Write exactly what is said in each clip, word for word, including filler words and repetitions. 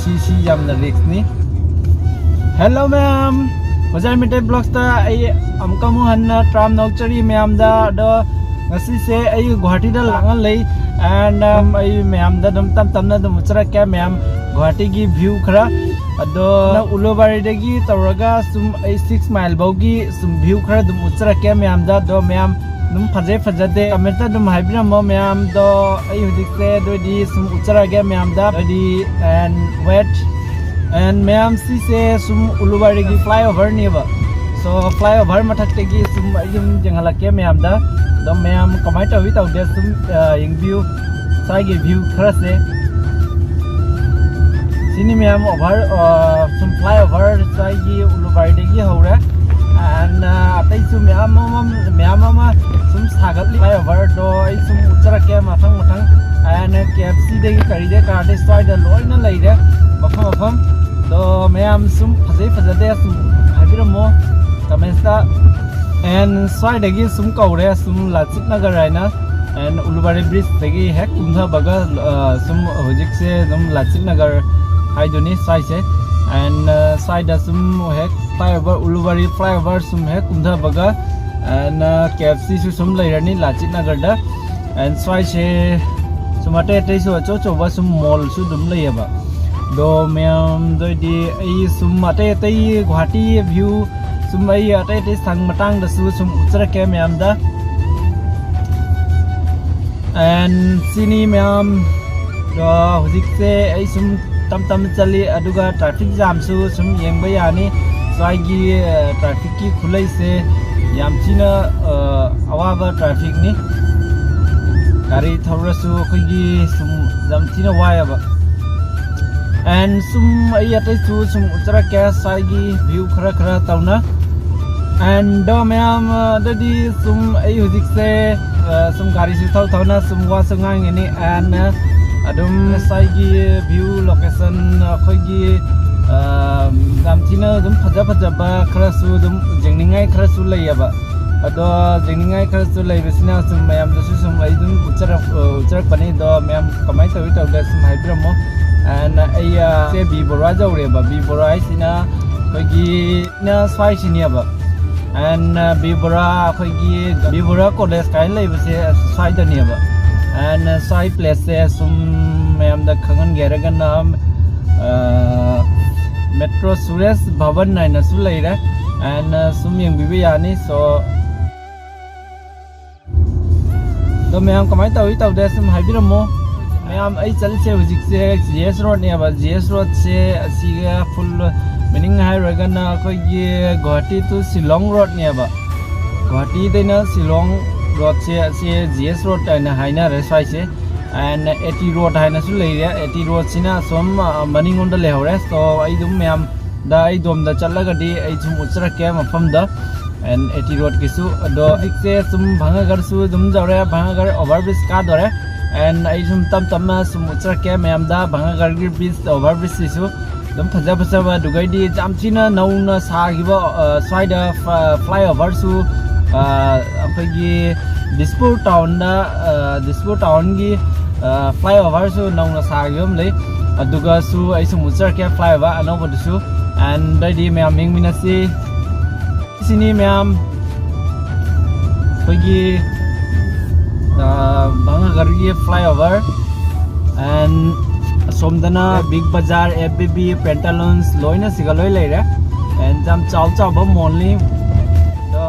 ꯁꯤꯁꯤ ꯌꯥꯝꯅ ꯔꯤꯛꯁꯅꯤ꯫ ꯍꯦꯜꯂꯣ ꯃꯌꯥꯝ, ꯑꯣꯖꯥ ꯃꯤꯇꯩ ꯕ꯭ꯂꯣꯛꯁꯇ ꯑꯩ ꯑꯃꯨꯛꯀ ꯑꯃꯨꯛ ꯍꯟꯅ ꯇꯔꯥꯝꯅ ꯑꯣꯛꯆꯔꯤ ꯃꯌꯥꯝꯗ꯫ ꯑꯗꯣ ꯉꯁꯤꯁꯦ ꯑꯩ ꯒꯨꯍꯥꯇꯤꯗ ꯂꯥꯛꯅ ꯂꯩ꯫ And ꯑꯩ ꯃꯌꯥꯝꯗ ꯑꯗꯨꯝ ꯇꯞ ꯇꯞꯅ ꯑꯗꯨꯝ ꯎꯠꯆꯔꯛꯀꯦ ꯃꯌꯥꯝ, ꯒꯨꯍꯥꯇꯤꯒꯤ ꯚ꯭ꯌꯨ ꯈꯔ꯫ ꯑꯗꯣ ꯎꯂꯨꯕꯥꯔꯤꯗꯒꯤ ꯇꯧꯔꯒ ꯁꯨꯝ ꯑꯩ ꯁꯤꯛꯁ ꯃꯥꯏꯜ ꯐꯥꯎꯒꯤ ꯁꯨꯝ ꯚ꯭ꯌꯨ ꯈꯔ ꯑꯗꯨꯝ ꯎꯠꯆꯔꯛꯀꯦ ꯃꯌꯥꯝꯗ꯫ ꯑꯗꯣ ꯃꯌꯥꯝ ꯑꯗꯨꯝ ꯐꯖꯩ ꯐꯖꯗꯦ ꯀꯃꯦꯟꯇ ꯑꯗꯨꯝ ꯍꯥꯏꯕꯤꯔꯝꯃꯣ ꯃꯌꯥꯝꯗꯣ꯫ ꯑꯩ ꯍꯧꯖꯤꯛꯁꯦ ꯑꯗꯨꯑꯣꯏꯗꯤ ꯁꯨꯝ ꯎꯠꯆꯔꯛꯑꯒꯦ ꯃꯌꯥꯝꯗ꯫ ꯑꯗꯨꯗꯤ and wait, and ꯃꯌꯥꯝ, ꯁꯤꯁꯦ ꯁꯨꯝ ꯎꯂꯨꯕꯥꯔꯤꯒꯤ flyover ꯅꯦꯕ꯫ So flyover ꯃꯊꯛꯇꯒꯤ ꯁꯨꯝ ꯑꯩ ꯌꯨꯝ ꯌꯦꯡꯍꯜꯂꯛꯀꯦ ꯃꯌꯥꯝꯗ꯫ ꯑꯗꯣ ꯃꯌꯥꯝ ꯀꯃꯥꯏꯅ ꯇꯧꯏ ꯇꯧꯗꯦ ꯁꯨꯝ, ꯑ, ꯌꯦꯡꯕꯤꯌꯨ꯫ ꯁ꯭ꯋꯥꯏꯒꯤ ꯚ꯭ꯌꯨ ꯈꯔꯁꯦ ꯁꯤꯅꯤ ꯃꯌꯥꯝ꯫ ꯑꯣꯚꯔ, ꯑ, ꯁꯨꯝ flyover ꯁ꯭ꯋꯥꯏꯒꯤ ꯎꯂꯨꯕꯥꯔꯤꯗꯒꯤ ꯍꯧꯔꯦ꯫ And, ꯑ, ꯑꯇꯩꯁꯨ ꯃꯌꯥꯝ ꯑꯃ, ꯃꯌꯥꯝ ꯑꯃ ꯁꯨꯝ ꯁꯥꯒꯠꯂꯤ꯫ Flyover ꯗꯣ ꯑꯩ ꯁꯨꯝ ꯎꯠꯆꯔꯛꯀꯦ ꯃꯊꯪ ꯃꯊꯪ꯫ And KFC ꯗꯒꯤ ꯀꯔꯤꯗꯒꯤ ꯀꯔꯥꯗꯩ ꯁ꯭ꯋꯥꯏꯗ ꯂꯣꯏꯅ ꯂꯩꯔꯦ ꯃꯐꯝ ꯃꯐꯝ꯫ ꯑꯗꯣ ꯃꯌꯥꯝ ꯁꯨꯝ ꯐꯖꯩ ꯐꯖꯗꯦ ꯁꯨꯝ ꯍꯥꯏꯕꯤꯔꯝꯃꯣ ꯀꯃꯦꯟꯁꯇ꯫ And ꯁ꯭ꯋꯥꯏꯗꯒꯤ ꯁꯨꯝ ꯀꯧꯔꯦ ꯁꯨꯝ ꯂꯥꯆꯤꯠ ꯅꯒꯔ ꯍꯥꯏꯅ꯫ And ꯎꯂꯨꯕꯥꯔꯤ bridge ꯇꯒꯤ ꯍꯦꯛ ꯀꯨꯝꯊꯕꯒ, ꯑ, ꯁꯨꯝ ꯍꯧꯖꯤꯛꯁꯦ ꯑꯗꯨꯝ ꯂꯥꯆꯤꯠ ꯅꯒꯔ ꯍꯥꯏꯗꯨꯅꯤ ꯁ꯭ꯋꯥꯏꯁꯦ꯫ And, ꯑ, ꯁ꯭ꯋꯥꯏꯗ ꯁꯨꯝ ꯍꯦꯛ flyover, ꯎꯂꯨꯕꯥꯔꯤ flyover ꯁꯨꯝ ꯍꯦꯛ ꯀꯨꯝꯊꯕꯒ, and, ꯑ, KFC ꯁꯨ ꯁꯨꯝ ꯂꯩꯔꯅꯤ ꯂꯥꯆꯤꯠ ꯅꯒꯔꯗ꯫ And ꯁ꯭ꯋꯥꯏꯁꯦ ꯁꯨꯝ ꯑꯇꯩ ꯑꯇꯩꯁꯨ ꯑꯆꯧ ꯑꯆꯧꯕ ꯁꯨꯝ mall ꯁꯨ ꯑꯗꯨꯝ ꯂꯩꯌꯦꯕ꯫ ꯑꯗꯣ ꯃꯌꯥꯝꯗ ꯑꯣꯏꯗꯤ ꯑꯩ ꯁꯨꯝ ꯑꯇꯩ ꯑꯇꯩ ꯒꯨꯍꯥꯇꯤ ꯚ꯭ꯌꯨ ꯁꯨꯝ ꯑꯩ ꯑꯇꯩ ꯑꯇꯩ ꯁꯪ ꯃꯇꯥꯡꯗꯁꯨ ꯁꯨꯝ ꯎꯠꯆꯔꯛꯀꯦ ꯃꯌꯥꯝꯗ꯫ And ꯁꯤꯅꯤ ꯃꯌꯥꯝ꯫ ꯑꯗꯣ ꯍꯧꯖꯤꯛꯁꯦ ꯑꯩ ꯁꯨꯝ ꯇꯞ ꯇꯞꯅ ꯆꯠꯂꯤ, ꯑꯗꯨꯒ traffic jam ꯁꯨ ꯁꯨꯝ ꯌꯦꯡꯕ ꯌꯥꯅꯤ꯫ ꯁ꯭ꯋꯥꯏꯒꯤ, ꯑ, traffic ꯀꯤ ꯈꯨꯂꯩꯁꯦ ꯌꯥꯝ ꯊꯤꯅ, ꯑ, ꯑꯋꯥꯕ traffic ꯅꯤ꯫ ꯒꯥꯔꯤ ꯊꯧꯔꯁꯨ ꯑꯩꯈꯣꯏꯒꯤ ꯁꯨꯝ ꯌꯥꯝ ꯊꯤꯅ ꯋꯥꯏꯑꯕ꯫ And ꯁꯨꯝ ꯑꯩ ꯑꯇꯩꯁꯨ ꯁꯨꯝ ꯎꯠꯆꯔꯛꯀꯦ ꯁ꯭ꯋꯥꯏꯒꯤ ꯚ꯭ꯌꯨ ꯈꯔ ꯈꯔ ꯇꯧꯅ꯫ And ꯗꯣ ꯃꯌꯥꯝ, ꯑ, ꯑꯗꯨꯗꯤ ꯁꯨꯝ ꯑꯩ ꯍꯧꯖꯤꯛꯁꯦ, ꯑ, ꯁꯨꯝ ꯒꯥꯔꯤꯁꯨ ꯊꯧ ꯊꯧꯅ ꯁꯨꯝ ꯋꯥꯁꯨ ꯉꯥꯡꯉꯤꯅꯤ꯫ And, ꯑ, ꯑꯗꯨꯝ ꯉꯁꯥꯏꯒꯤ ꯚ꯭ꯌꯨ ꯂꯣꯀꯦꯁꯟ ꯑꯩꯈꯣꯏꯒꯤ, ꯑ, ꯌꯥꯝ ꯊꯤꯅ ꯑꯗꯨꯝ ꯐꯖ ꯐꯖꯕ ꯈꯔꯁꯨ ꯑꯗꯨꯝ ꯌꯦꯡꯅꯤꯡꯉꯥꯏ ꯈꯔꯁꯨ ꯂꯩꯌꯦꯕ꯫ ꯑꯗꯣ ꯌꯦꯡꯅꯤꯡꯉꯥꯏ ꯈꯔꯁꯨ ꯂꯩꯕꯁꯤꯅ ꯁꯨꯝ ꯃꯌꯥꯝꯗꯁꯨ ꯁꯨꯝ ꯑꯩ ꯑꯗꯨꯝ ꯎꯠꯆꯔꯛ-, ꯑ, ꯎꯠꯆꯔꯛꯄꯅꯤ꯫ ꯑꯗꯣ ꯃꯌꯥꯝ ꯀꯃꯥꯏꯅ ꯇꯧꯏ ꯇꯧꯗꯦ ꯁꯨꯝ ꯍꯥꯏꯕꯤꯔꯝꯃꯣ꯫ ꯑꯦꯟ ꯑꯩ ꯑ, ꯁꯦ ꯕꯤ ꯕꯣꯔꯥ ꯌꯧꯔꯦꯕ꯫ ꯕꯤ ꯕꯣꯔꯥ ꯍꯥꯏꯁꯤꯅ ꯑꯩꯈꯣꯏꯒꯤ ꯅ ꯁ꯭ꯋꯥꯏꯁꯤꯅꯦꯕ꯫ ꯑꯦꯟ ꯕꯤ ꯕꯣꯔꯥ, ꯑꯩꯈꯣꯏꯒꯤ ꯕꯤ ꯕꯣꯔꯥ ꯀꯣꯂꯦꯖ ꯀꯥꯏꯅ ꯂꯩꯕꯁꯦ ꯁ꯭ꯋꯥꯏꯗꯅꯦꯕ꯫ ꯑꯦꯟ ꯁ꯭ꯋꯥꯏ ꯄ꯭ꯂꯦꯁꯁꯦ ꯁꯨꯝ ꯃꯌꯥꯝꯗ ꯈꯪꯍꯟꯒꯦ ꯍꯥꯏꯔꯒꯅ, ꯑ, ꯃꯦꯇ꯭ꯔꯣ ꯁꯨꯔꯦꯁ ꯚꯕꯟ ꯍꯥꯏꯅꯁꯨ ꯂꯩꯔꯦ꯫ ꯑꯦꯟ ꯁꯨꯝ ꯌꯦꯡꯕꯤꯕ ꯌꯥꯅꯤ꯫ ꯁꯣ ꯑꯗꯣ ꯃꯌꯥꯝ ꯀꯃꯥꯏꯅ ꯇꯧꯏ ꯇꯧꯗꯦ ꯁꯨꯝ ꯍꯥꯏꯕꯤꯔꯝꯃꯣ꯫ ꯃꯌꯥꯝ, ꯑꯩ ꯆꯠꯂꯤꯁꯦ ꯍꯧꯖꯤꯛꯁꯦ ꯖꯤ ꯑꯦꯁ ꯔꯣꯗꯅꯦꯕ꯫ ꯖꯤ ꯑꯦꯁ ꯔꯣꯗꯁꯦ ꯑꯁꯤꯒ ꯐꯨꯜ ꯃꯤꯅꯤꯡ ꯍꯥꯏꯔꯨꯔꯒꯅ ꯑꯩꯈꯣꯏꯒꯤ ꯒꯨꯍꯥꯇꯤ to ꯁꯤꯂꯣꯡ ꯔꯣꯗꯅꯦꯕ꯫ ꯒꯨꯍꯥꯇꯤꯗꯩꯅ ꯁꯤꯂꯣꯡ ꯔꯣꯗꯁꯦ ꯑꯁꯤ ꯖꯤ ꯑꯦꯁ ꯔꯣꯗ ꯍꯥꯏꯅ ꯍꯥꯏꯅꯔꯦ ꯁ꯭ꯋꯥꯏꯁꯦ꯫ ꯑꯦꯟ ꯑꯦ ꯇꯤ ꯔꯣꯗ ꯍꯥꯏꯅꯁꯨ ꯂꯩꯔꯦ꯫ ꯑꯦ ꯇꯤ ꯔꯣꯗꯁꯤꯅ ꯑꯁꯣꯝ, ꯑ, ꯃꯅꯤꯡꯂꯣꯝꯗ ꯂꯩꯍꯧꯔꯦ꯫ ꯁꯣ ꯑꯩ ꯑꯗꯨꯝ ꯃꯌꯥꯝꯗ ꯑꯩ ꯑꯗꯣꯝꯗ ꯆꯠꯂꯒꯗꯤ ꯑꯩ ꯁꯨꯝ ꯎꯠꯆꯔꯛꯀꯦ ꯃꯐꯝꯗ꯫ ꯑꯦꯟ ꯑꯦ ꯇꯤ ꯔꯣꯗꯀꯤꯁꯨ꯫ ꯑꯗꯣ ꯍꯧꯖꯤꯛꯁꯦ ꯁꯨꯝ ꯚꯪꯒꯔꯁꯨ ꯑꯗꯨꯝ ꯌꯧꯔꯦ, ꯚꯪꯒꯔ ꯑꯣꯚꯔ ꯕ꯭ꯔꯤꯖ ꯀꯥꯗꯣꯔꯦ꯫ ꯑꯦꯟ ꯑꯩ ꯁꯨꯝ ꯇꯞ ꯇꯞꯅ ꯁꯨꯝ ꯎꯠꯆꯔꯛꯀꯦ ꯃꯌꯥꯝꯗ ꯚꯪꯒꯔꯒꯤ ꯕ꯭ꯔꯤꯖ, ꯑꯣꯚꯔ ꯕ꯭ꯔꯤꯖꯁꯤꯁꯨ ꯑꯗꯨꯝ ꯐꯖ ꯐꯖꯕ, ꯑꯗꯨꯒꯩꯗꯤ ꯌꯥꯝ ꯊꯤꯅ ꯅꯧꯅ ꯁꯥꯈꯤꯕ, ꯑ, ꯁ꯭ꯋꯥꯏꯗ ꯐ-, ꯐ꯭ꯂꯥꯏ ꯑꯣꯚꯔꯁꯨ, ꯑ, ꯑꯩꯈꯣꯏꯒꯤ ꯗꯤꯁꯄꯨꯔ ꯇꯥꯎꯟꯗ, ꯑ, ꯗꯤꯁꯄꯨꯔ ꯇꯥꯎꯟꯒꯤ, ꯑ, ꯐ꯭ꯂꯥꯏ ꯑꯣꯚꯔꯁꯨ ꯅꯧꯅ ꯁꯥꯈꯤꯕ ꯑꯃ ꯂꯩ꯫ ꯑꯗꯨꯒꯁꯨ ꯑꯩ ꯁꯨꯝ ꯎꯠꯆꯔꯛꯀꯦ ꯐ꯭ꯂꯥꯏ ꯑꯣꯚꯔ ꯑꯅꯧꯕꯗꯨꯁꯨ꯫ ꯑꯦꯟ ꯑꯗꯩꯗꯤ ꯃꯌꯥꯝ ꯌꯦꯡꯃꯤꯟꯅꯁꯤ꯫ ꯁꯤꯅꯤ ꯃꯌꯥꯝ, ꯑꯩꯈꯣꯏꯒꯤ, ꯑ, ꯚꯪꯒꯔꯒꯤ ꯐ꯭ꯂꯥꯏ ꯑꯣꯚꯔ꯫ ꯑꯦꯟ ꯑꯁꯣꯝꯗꯅ ꯕꯤꯛ ꯕꯖꯥꯔ, ꯑꯦꯐ ꯕꯤ ꯕꯤ, ꯄꯦꯟꯇꯥꯂꯨꯟꯁ ꯂꯣꯏꯅ ꯁꯤꯒ ꯂꯣꯏ ꯂꯩꯔꯦ꯫ ꯑꯦꯟ ꯌꯥꯝ ꯆꯥꯎ ꯆꯥꯎꯕ ꯃꯣꯜꯅꯤ꯫ ꯑꯗꯣ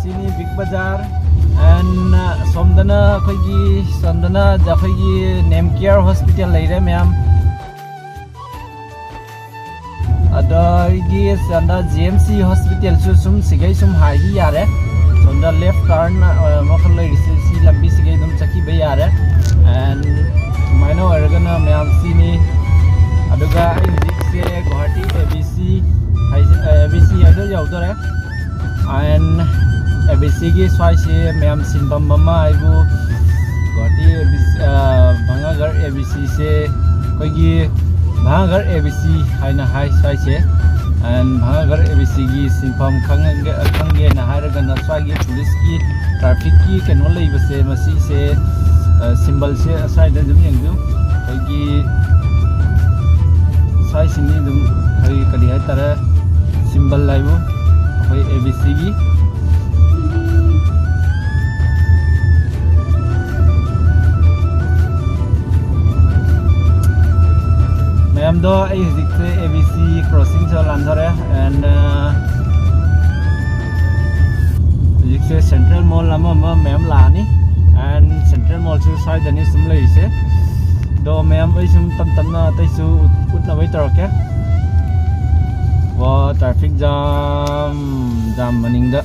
ꯁꯤꯅꯤ ꯕꯤꯛ ꯕꯖꯥꯔ꯫ ꯑꯦꯟ ꯑꯁꯣꯝꯗꯅ ꯑꯩꯈꯣꯏꯒꯤ, ꯁꯣꯝꯗꯅ ꯑꯩꯈꯣꯏꯒꯤ ꯅꯦꯝ ꯀꯤꯌꯔ ꯍꯣꯁꯄꯤꯇꯥꯜ ꯂꯩꯔꯦ ꯃꯌꯥꯝ꯫ ꯑꯗꯒꯤ ꯁꯣꯝꯗ ꯖꯤ ꯑꯦꯝ ꯁꯤ ꯍꯣꯁꯄꯤꯇꯥꯜꯁꯨ ꯁꯨꯝ ꯁꯤꯒꯩ ꯁꯨꯝ ꯍꯥꯏꯕꯤ ꯌꯥꯔꯦ꯫ ꯁꯣꯝꯗ ꯂꯦꯐ ꯇꯔꯟ, ꯑ, ꯑꯃꯈꯛ ꯂꯩꯔꯤꯁꯦ, ꯁꯤ ꯂꯝꯕꯤꯁꯤꯒꯩ ꯑꯗꯨꯝ ꯆꯠꯈꯤꯕ ꯌꯥꯔꯦ꯫ ꯑꯦꯟ ꯁꯨꯃꯥꯏꯅ ꯑꯣꯏꯔꯒꯅ ꯃꯌꯥꯝ ꯁꯤꯅꯤ꯫ ꯑꯗꯨꯒ ꯑꯩ ꯍꯧꯖꯤꯛꯁꯦ ꯒꯨꯍꯥꯇꯤ ꯑꯦ ꯕꯤ ꯁꯤ ꯍꯥꯏꯁꯦ, ꯑꯦ ꯕꯤ ꯁꯤ ꯍꯥꯏꯗꯣ ꯌꯧꯗꯣꯔꯦ꯫ ꯑꯦꯟ ꯑꯦ ꯕꯤ ꯁꯤꯒꯤ ꯁ꯭ꯋꯥꯏꯁꯦ ꯃꯌꯥꯝ ꯁꯤꯟꯐꯝ ꯑꯃ ꯍꯥꯏꯕꯨ ꯒꯨꯍꯥꯇꯤ ꯑꯦ ꯕꯤ ꯁꯤ, ꯑ, ꯚꯪꯒꯔ ꯑꯦ ꯕꯤ ꯁꯤꯁꯦ ꯑꯩꯈꯣꯏꯒꯤ ꯚꯪꯒꯔ ꯑꯦ ꯕꯤ ꯁꯤ ꯍꯥꯏꯅ ꯍꯥꯏ ꯁ꯭ꯋꯥꯏꯁꯦ꯫ ꯑꯦꯟ ꯚꯪꯒꯔ ꯑꯦ ꯕꯤ ꯁꯤꯒꯤ ꯁꯤꯟꯐꯝ ꯈꯪꯒꯦ-, ꯈꯪꯒꯦꯅ ꯍꯥꯏꯔꯒꯅ ꯁ꯭ꯋꯥꯏꯒꯤ ꯄꯨꯂꯤꯁꯀꯤ ꯇ꯭ꯔꯥꯐꯤꯛꯀꯤ ꯀꯩꯅꯣ ꯂꯩꯕꯁꯦ, ꯃꯁꯤꯁꯦ, ꯑ, ꯁꯤꯝꯕꯜꯁꯦ ꯁ꯭ꯋꯥꯏꯗ ꯑꯗꯨꯝ ꯌꯦꯡꯕꯤꯌꯨ꯫ ꯑꯩꯈꯣꯏꯒꯤ ꯑꯗꯨꯝ ꯑꯩꯈꯣꯏ ꯀꯔꯤ ꯍꯥꯏꯇꯥꯔꯦ, ꯁꯤꯝꯕꯜ ꯍꯥꯏꯕꯨ ꯑꯩꯈꯣꯏ ꯑꯦ ꯕꯤ ꯁꯤꯒꯤ꯫ ꯃꯌꯥꯝꯗꯣ, ꯑꯩ ꯍꯧꯖꯤꯛꯁꯦ ꯑꯦ ꯕꯤ ꯁꯤ ꯀ꯭ꯔꯣꯁꯤꯡꯁꯨ ꯂꯥꯟꯊꯣꯔꯦ꯫ ꯑꯦꯟ ꯍꯧꯖꯤꯛꯁꯦ ꯁꯦꯟꯇ꯭ꯔꯦꯜ ꯃꯣꯜ ꯑꯃ ꯑꯃ ꯃꯌꯥꯝ ꯂꯥꯛꯑꯅꯤ꯫ ꯑꯦꯟ ꯁꯦꯟꯇ꯭ꯔꯦꯜ ꯃꯣꯜꯁꯨ ꯁ꯭ꯋꯥꯏꯗꯅꯤ ꯁꯨꯝ ꯂꯩꯔꯤꯁꯦ꯫ ꯑꯗꯣ ꯃꯌꯥꯝ, ꯑꯩ ꯁꯨꯝ ꯇꯞ ꯇꯞꯅ ꯑꯇꯩꯁꯨ ꯎꯠ- ꯎꯠꯅꯕꯩ ꯇꯧꯔꯛꯀꯦ꯫ ꯋꯥ, ꯇ꯭ꯔꯥꯐꯤꯛ ꯖꯥꯝ, ꯖꯥꯝ ꯃꯅꯤꯡꯗ꯫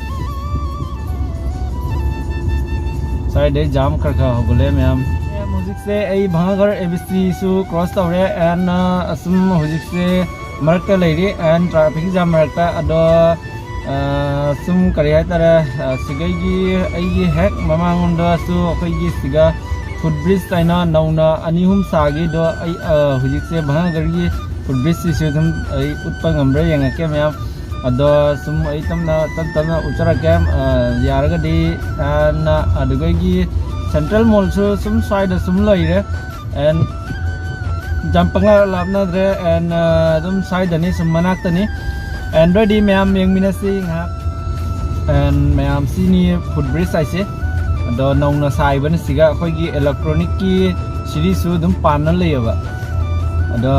ꯁ꯭ꯋꯥꯏꯗꯩ ꯖꯥꯝ ꯈꯔ ꯈꯔ ꯍꯧꯒꯠꯂꯦ ꯃꯌꯥꯝ꯫ ꯃꯌꯥꯝ, ꯍꯧꯖꯤꯛꯁꯦ ꯑꯩ ꯚꯥꯉꯥꯒꯔ ꯑꯦ ꯕꯤ ꯁꯤꯁꯨ ꯀ꯭ꯔꯣꯁ ꯇꯧꯔꯦ꯫ ꯑꯦꯟ ꯑꯁꯨꯝ ꯍꯧꯖꯤꯛꯁꯦ ꯃꯔꯛꯇ ꯂꯩꯔꯤ꯫ ꯑꯦꯟ ꯇ꯭ꯔꯥꯐꯤꯛ ꯖꯥꯝ ꯃꯔꯛꯇ꯫ ꯑꯗꯣ ꯑ, ꯁꯨꯝ ꯀꯔꯤ ꯍꯥꯏꯇꯥꯔꯦ, ꯑ, ꯁꯤꯒꯩꯒꯤ ꯑꯩꯒꯤ ꯍꯦꯛ ꯃꯃꯥꯡꯂꯣꯝꯗꯁꯨ ꯑꯩꯈꯣꯏꯒꯤ ꯁꯤꯒ ꯐꯨꯠ ꯕ꯭ꯔꯤꯖ ꯍꯥꯏꯅ ꯅꯧꯅ ꯑꯅꯤ ꯑꯍꯨꯝ ꯁꯥꯈꯤꯗꯣ, ꯑꯩ, ꯑ, ꯍꯧꯖꯤꯛꯁꯦ ꯚꯥꯉꯥꯒꯔꯒꯤ ꯐꯨꯠ ꯕ꯭ꯔꯤꯖꯁꯤꯁꯨ ꯑꯗꯨꯝ ꯑꯩ ꯎꯠꯄ ꯉꯝꯕ꯭ꯔꯥ ꯌꯦꯡꯉꯛꯀꯦ ꯃꯌꯥꯝ꯫ ꯑꯗꯣ ꯁꯨꯝ ꯑꯩ ꯇꯞꯅ, ꯇꯞ ꯇꯞꯅ ꯎꯠꯆꯔꯛꯀꯦ, ꯑ, ꯌꯥꯔꯒꯗꯤ꯫ ꯑꯦꯟ ꯑꯗꯨꯒꯩꯒꯤ ꯁꯦꯟꯇ꯭ꯔꯦꯜ ꯃꯣꯜꯁꯨ ꯁꯨꯝ ꯁ꯭ꯋꯥꯏꯗ ꯁꯨꯝ ꯂꯩꯔꯦ꯫ ꯑꯦꯟ ꯌꯥꯝ ꯄꯪꯂꯥꯞ ꯂꯥꯞꯅꯗ꯭ꯔꯦ꯫ ꯑꯦꯟ ꯑꯗꯨꯝ ꯁ꯭ꯋꯥꯏꯗꯅꯤ, ꯁꯨꯝ ꯃꯅꯥꯛꯇꯅꯤ꯫ ꯑꯦꯟ ꯑꯗꯨ ꯑꯣꯏꯔꯗꯤ ꯃꯌꯥꯝ ꯌꯦꯡꯃꯤꯟꯅꯁꯤ ꯉꯥꯏꯍꯥꯛ꯫ ꯑꯦꯟ ꯃꯌꯥꯝ, ꯁꯤꯅꯤ ꯐꯨꯠ ꯕ꯭ꯔꯤꯖ ꯍꯥꯏꯁꯦ꯫ ꯑꯗꯣ ꯅꯧꯅ ꯁꯥꯏꯕꯅ ꯁꯤꯒ ꯑꯩꯈꯣꯏꯒꯤ ꯏꯂꯦꯛꯇ꯭ꯔꯣꯅꯤꯛꯀꯤ ꯁꯤꯔꯤꯁꯨ ꯑꯗꯨꯝ ꯄꯥꯟꯅ ꯂꯩꯌꯦꯕ꯫ ꯑꯗꯣ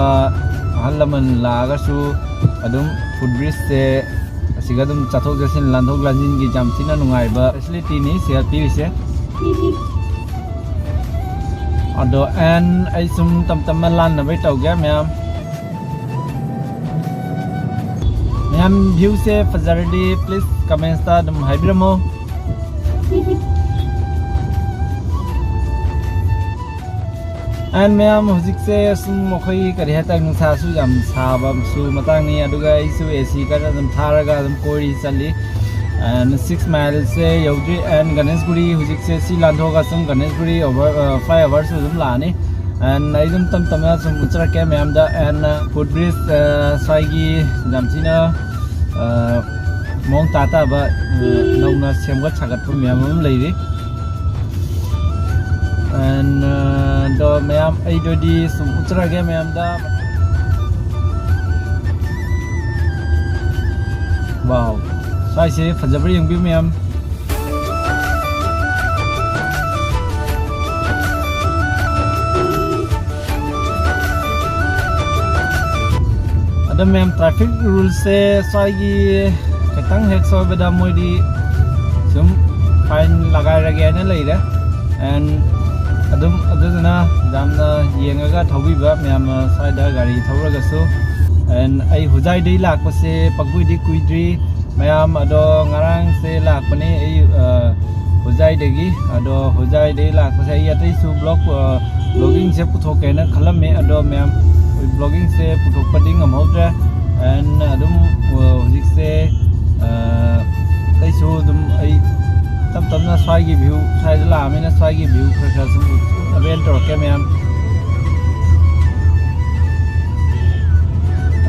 ꯑꯍꯜ ꯂꯃꯟ ꯂꯥꯛꯑꯒꯁꯨ ꯑꯗꯨꯝ ꯐꯨꯠ ꯕ꯭ꯔꯤꯖꯁꯦ ꯑꯁꯤꯒ ꯑꯗꯨꯝ ꯆꯠꯊꯣꯛ ꯆꯠꯁꯤꯟ, ꯂꯥꯟꯊꯣꯛ ꯂꯥꯟꯁꯤꯟꯒꯤ ꯌꯥꯝ ꯊꯤꯅ ꯅꯨꯡꯉꯥꯏꯕ ꯐꯦꯁꯤꯂꯤꯇꯤꯅꯤ ꯁꯤꯗ ꯄꯤꯔꯤꯁꯦ꯫ ꯑꯗꯣ ꯑꯦꯟ ꯑꯩ ꯁꯨꯝ ꯇꯞ ꯇꯞꯅ ꯂꯥꯟꯅꯕꯩ ꯇꯧꯒꯦ ꯃꯌꯥꯝ꯫ ꯃꯌꯥꯝ, ꯚ꯭ꯌꯨꯁꯦ ꯐꯖꯔꯗꯤ ꯄ꯭ꯂꯤꯖ ꯀꯃꯦꯟꯁꯇ ꯑꯗꯨꯝ ꯍꯥꯏꯕꯤꯔꯝꯃꯣ꯫ ꯑꯦꯟ ꯃꯌꯥꯝ, ꯍꯧꯖꯤꯛꯁꯦ ꯁꯨꯝ ꯑꯩꯈꯣꯏꯒꯤ ꯀꯔꯤ ꯍꯥꯏꯇꯥꯔꯦ, ꯅꯨꯡꯁꯥꯁꯨ ꯌꯥꯝ ꯁꯥꯕꯁꯨ ꯃꯇꯥꯡꯅꯤ, ꯑꯗꯨꯒ ꯑꯩꯁꯨ ꯑꯦ ꯁꯤ ꯀꯟꯅ ꯑꯗꯨꯝ ꯊꯥꯔꯒ ꯑꯗꯨꯝ ꯀꯣꯏꯔꯤ ꯆꯠꯂꯤ꯫ ꯑꯦꯟ ꯁꯤꯛꯁ ꯃꯥꯏꯜꯁꯦ ꯌꯧꯗ꯭ꯔꯤ꯫ ꯑꯦꯟ ꯒꯅꯦꯁꯒꯨꯔꯤ, ꯍꯧꯖꯤꯛꯁꯦ ꯁꯤ ꯂꯥꯟꯊꯣꯛꯑꯒ ꯁꯨꯝ ꯒꯅꯦꯁꯒꯨꯔꯤ ꯑꯣꯚꯔ, ꯑ, ꯐ꯭ꯂꯥꯏ ꯑꯣꯚꯔꯁꯨ ꯑꯗꯨꯝ ꯂꯥꯛꯑꯅꯤ꯫ ꯑꯦꯟ ꯑꯩ ꯑꯗꯨꯝ ꯇꯞ ꯇꯞꯅ ꯁꯨꯝ ꯎꯠꯆꯔꯛꯀꯦ ꯃꯌꯥꯝꯗ꯫ ꯑꯦꯟ ꯐꯨꯠ ꯕ꯭ꯔꯤꯖ, ꯑ, ꯁ꯭ꯋꯥꯏꯒꯤ ꯌꯥꯝ ꯊꯤꯅ, ꯑ, ꯃꯑꯣꯡ ꯇꯥ ꯇꯥꯕ, ꯑ, ꯅꯧꯅ ꯁꯦꯝꯒꯠ ꯁꯥꯒꯠꯄ ꯃꯌꯥꯝ ꯑꯃ ꯂꯩꯔꯤ꯫ ꯑꯦꯟ, ꯑ, ꯑꯗꯣ ꯃꯌꯥꯝ, ꯑꯩꯗꯨꯗꯤ ꯁꯨꯝ ꯎꯠꯆꯔꯛꯀꯦ ꯃꯌꯥꯝꯗ꯫ Wow, ꯁ꯭ꯋꯥꯏꯁꯦ ꯐꯖꯕ꯭ꯔꯥ ꯌꯦꯡꯕꯤꯌꯨ ꯃꯌꯥꯝ꯫ ꯑꯗꯣ ꯃꯌꯥꯝ, traffic ruleꯁꯦ ꯁ꯭ꯋꯥꯏꯒꯤ ꯈꯤꯇꯪ ꯍꯦꯛ ꯁꯣꯏꯕꯗ ꯃꯣꯏꯗꯤ ꯁꯨꯝ fine ꯂꯒꯥꯏꯔꯒꯦ ꯍꯥꯏꯅ ꯂꯩꯔꯦ꯫ And ꯑꯗꯨꯝ ꯑꯗꯨꯗꯨꯅ ꯌꯥꯝꯅ ꯌꯦꯡꯉꯒ ꯊꯧꯕꯤꯕ ꯃꯌꯥꯝꯅ ꯁ꯭ꯋꯥꯏꯗ ꯒꯥꯔꯤ ꯊꯧꯔꯒꯁꯨ꯫ And ꯑꯩ ꯍꯣꯖꯥꯏꯗꯒꯤ ꯂꯥꯛꯄꯁꯦ ꯄꯪꯀꯨꯏꯗꯤ ꯀꯨꯏꯗ꯭ꯔꯤ ꯃꯌꯥꯝ꯫ ꯑꯗꯣ ꯉꯔꯥꯡꯁꯦ ꯂꯥꯛꯄꯅꯦ ꯑꯩ, ꯑ, ꯍꯣꯖꯥꯏꯗꯒꯤ꯫ ꯑꯗꯣ ꯍꯣꯖꯥꯏꯗꯒꯤ ꯂꯥꯛꯄꯁꯦ ꯑꯩ ꯑꯇꯩꯁꯨ vlog, ꯑ, vloggingꯁꯦ ꯄꯨꯊꯣꯛꯀꯦꯅ ꯈꯜꯂꯝꯃꯦ꯫ ꯑꯗꯣ ꯃꯌꯥꯝ, vloggingꯁꯦ ꯄꯨꯊꯣꯛꯄꯗꯤ ꯉꯝꯍꯧꯗ꯭ꯔꯦ꯫ And ꯑꯗꯨꯝ, ꯑ, ꯍꯧꯖꯤꯛꯁꯦ, ꯑ, ꯑꯇꯩꯁꯨ ꯑꯗꯨꯝ ꯑꯩ ꯇꯞ ꯇꯞꯅ ꯁ꯭ꯋꯥꯏꯒꯤ view, ꯁ꯭ꯋꯥꯏꯗ ꯂꯥꯛꯑꯃꯤꯅ ꯁ꯭ꯋꯥꯏꯒꯤ view ꯈꯔ ꯈꯔ ꯁꯨꯝ avail ꯇꯧꯔꯛꯀꯦ ꯃꯌꯥꯝ꯫